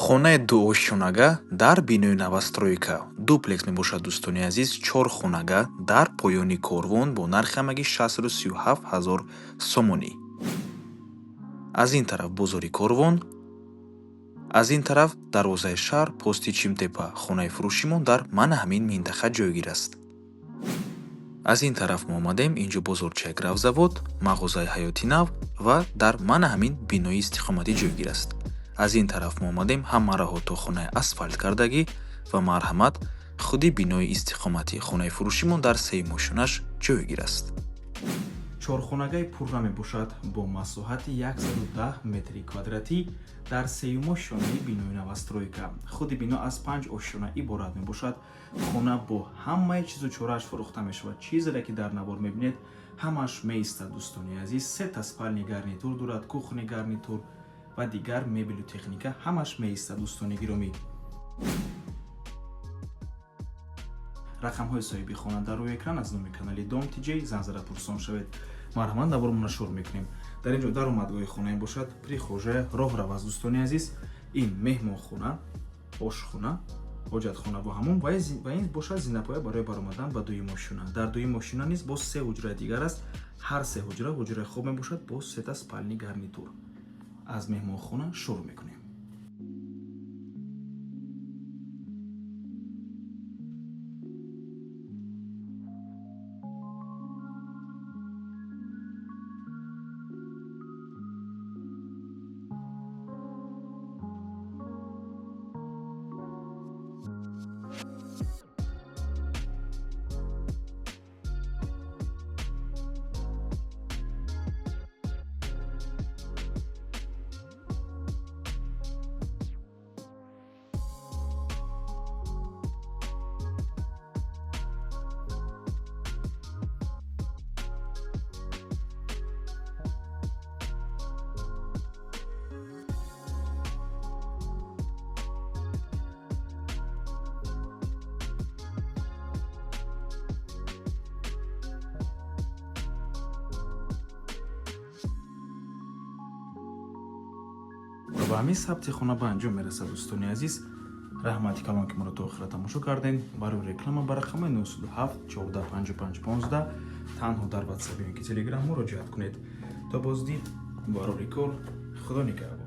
Хонаи дуошёнага дар бинои новостройка. Дуплекс мебошад, дӯстони азиз, чорхонага дар поёни корвон бо нархи ҳамагӣ 637 ҳазор сомонӣ. Аз ин тараф бозори корвон, аз ин тараф дарвозаи шаҳр, пости Чимтепа. Хонаи фурӯшимон дар мана ҳамин минтақа ҷойгир аст. Аз ин тараф мо омадем, инҷо бозорчаи Графзавод, мағозаи Ҳаёти Нав ва дар мана ҳамин бинои истиқоматӣ ҷойгир аст. Аз ин тараф мо омадем, ҳама роҳҳо то хонаи асфалт кардагӣ ва марҳамат, худи бинои истиқоматӣ. Хонаи фурӯшимон дар сеюм ошёнаш ҷойгир аст. Чорхонагаи пурра мебошад бо масоҳати 110 метри квадратӣ дар сеюм ошёнаи бинои новостройка. Худи бино аз панҷ ошёна иборат мебошад. Хона бо ҳамаи чизу чорааш фурӯхта мешавад. Чизере ки дар навор мебинед, ҳамааш меистад, дӯстони азиз. Сета спальный гарнитур дорад, кухонный гарнитур ва дигар мебелу техника ҳамаш меистад, дӯстони гиромӣ. Рақамҳои соҳиби хона дар рӯи экран. Аз номи канали Дом Тиҷей занг зада пурсон шавед. Марҳамат, наворро шурӯъ мекунем. Дар ин ҷо даромадгоҳи хонае бошад, прихожая, роҳрав аст, дӯстони азиз. Ин меҳмонхона, ошхона, ҳоҷатхона ва ҳамон ва ин бошад зинапоя барои баромадан ба дуюм ошёна. Дар дуюм ошёна низ боз се ҳуҷраи дигар аст. Ҳар се ҳуҷра ҳуҷраи хоб мебошад бо сета спальный гарнитур. Аз меҳмонхона шурӯъ мекунем. Ва ба ҳамин сабти хона ба анҷом мерасад, дӯстони азиз. Раҳмати калон, ки моро то охира тамошо кардем. Барои реклама ба рақамҳои 907 14 55 15 танҳо дар Ватсап ё ки Телеграм муроҷиат кунед. То боздид, барори кор, Худо нигаҳбон.